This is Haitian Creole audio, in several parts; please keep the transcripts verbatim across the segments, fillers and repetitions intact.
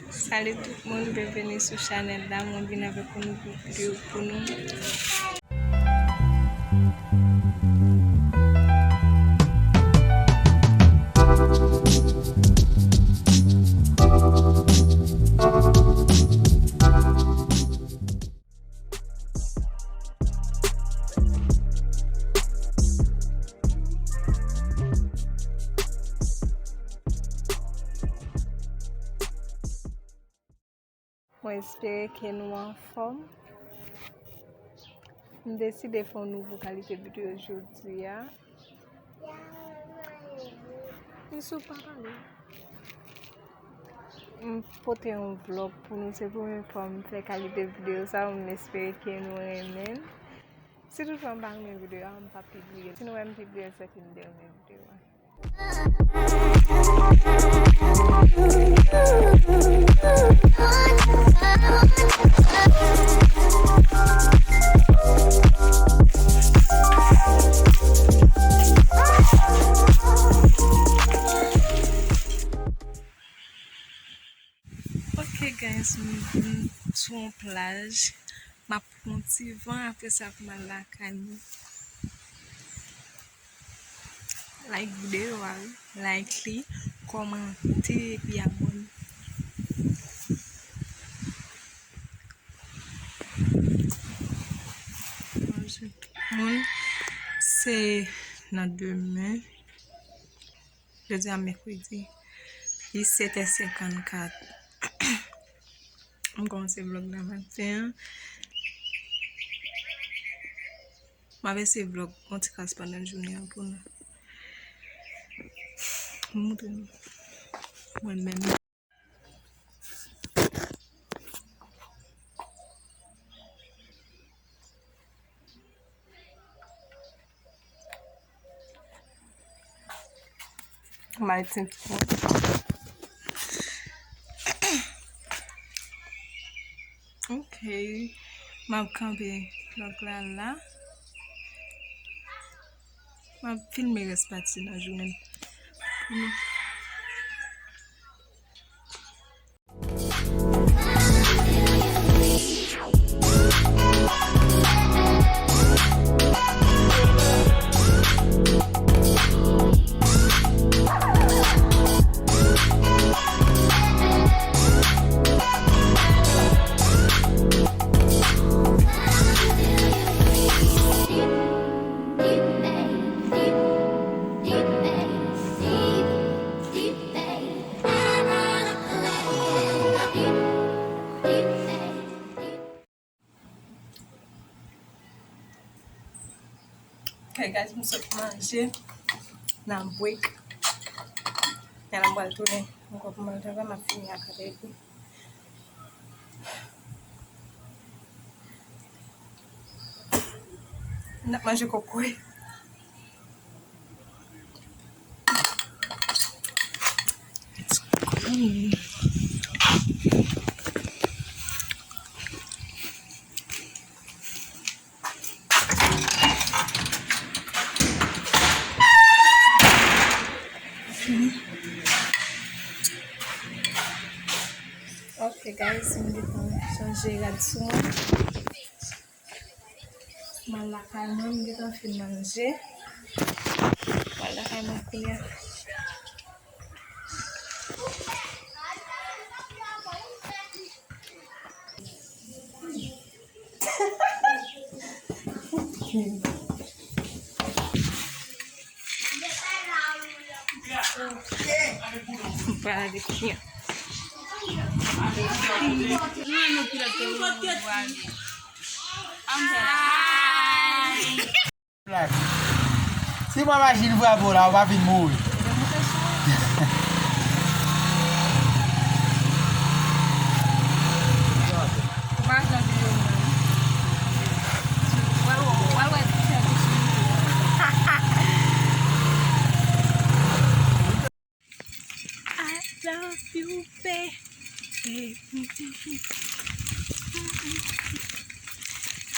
Salut tout moun, byenveni sou chanèl la. Mwen vin avèk yon nouvo videyo pou nou. Mwen espere ke nou anfòm. M deside fè yon nouvo kalite videyo jodi a. Misye pa pale. M pote yon vlòg pou nou. Se premye fwa m fè kalite videyo sa, m espere ke nou renmen l. Si toutfwa m pa renmen videyo a, m p ap pibliye l. Si nou wè m pibliye l, se ke m te renmen videyo a. Ok guys, m vin sou yon plaj. M ap pran ti van, apre sa pou m al lakay mwen. Like videyo a wi. Like li, kòmante epi abòne. Bonjou tout moun, se nan demen. Jodi a mèkredi, li sèt è senkannkat. M kòmanse vlòg la maten an. M ap eseye vlòg yon ti kras pandan jounen an pou nou. M montre nou mwen menm. Bay tenten. Ok. M ap kanpe vlòg la la. M ap filme rès pati nan jounen. Ok guys, m sot manje nan break. Yè la m pral tounen ankò pou m al travay, m ap fini ak apre epi. N ap manje kokoye. Ok guys, m gentan chanje rad sou mwen. M al lakay mwen, m gentan fin manje. M al lakay mwen kounye a. Pale de kiyès? Si mwen machin frape w la, ou pa fin mouri. I love you, baby.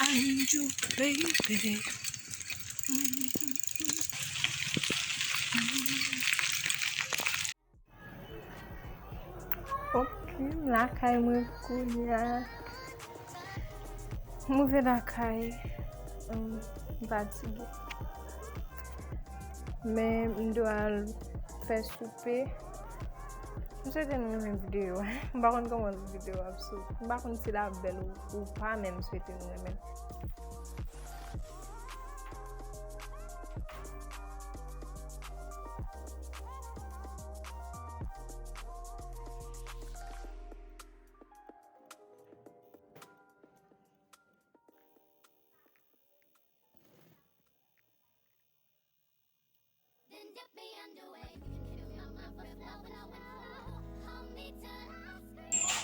I need you, baby. Ok, M lakay mwen kounye a. M rive lakay, um, m fatige. Men m dwe al fè soupe. M swete nou renmen videyo a. M pa konn kòman videyo a ap soti. M pa konn si l ap bèl ou, ou pa, men m swete nou renmen l.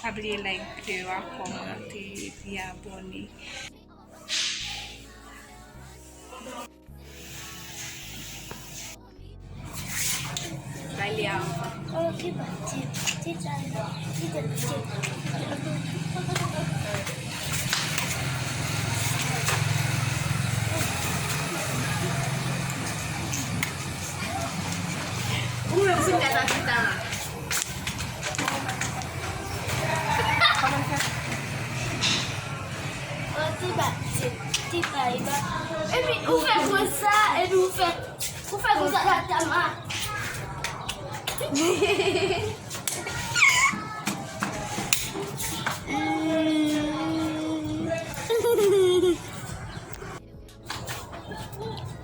Pa bliye like videyo a, kòmante, epi abòne. Ba li a. Ou menm sou kay sa chita la. Kòman fè? An ti ba, ti, ti ba, ti ba. Epi ou fè konsa, epi ou fè, ou fè konsa la, tama.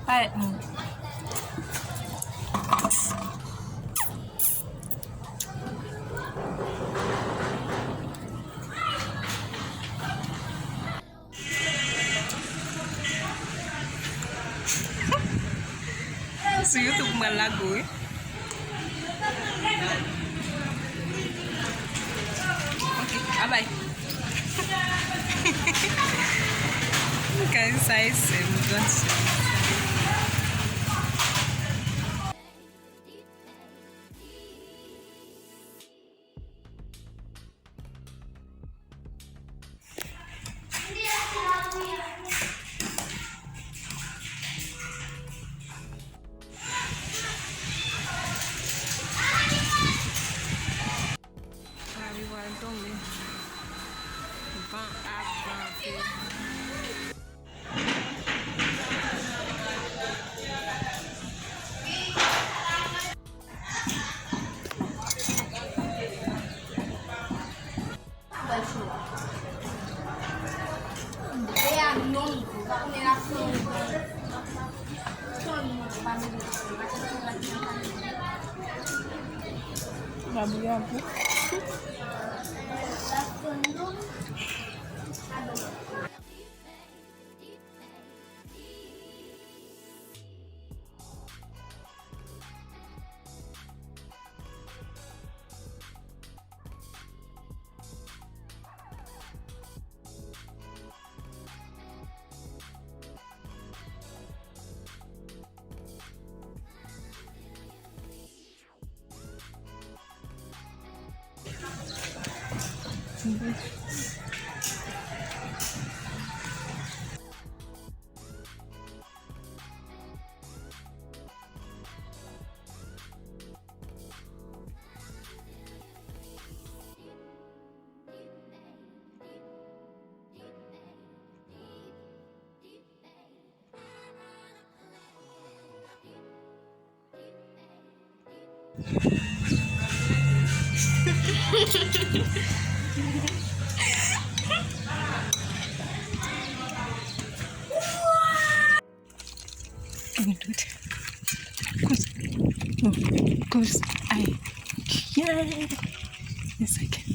Parèt nou. Sou YouTube mwen lago wi. Ok, bye bye. Guys, sa e sè m, gran sè m. Lapli pral tonbe. Van ap vante. Babouya pou. Cause, cause I can't. Yes, I can.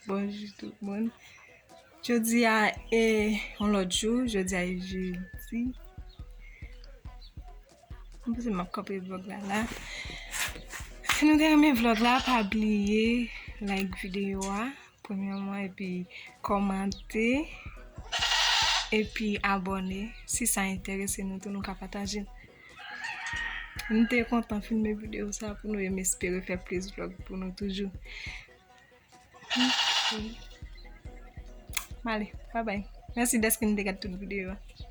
Bonjou tout moun. Jodi a, e, yon lòt jou, jodi a e jedi. Mwen panse m ap kanpe vlòg la la. Si nou te renmen vlòg la, pa bliye like videyo a, premyèman, epi kòmante, epi abòne. Si sa enterese nou tou, nou ka pataje l. M te kontan filme videyo sa pou nou, e m espere fè plis vlòg pou nou toujou. M ale, bye bye. Mèsi dèske nou te gade tout videyo a.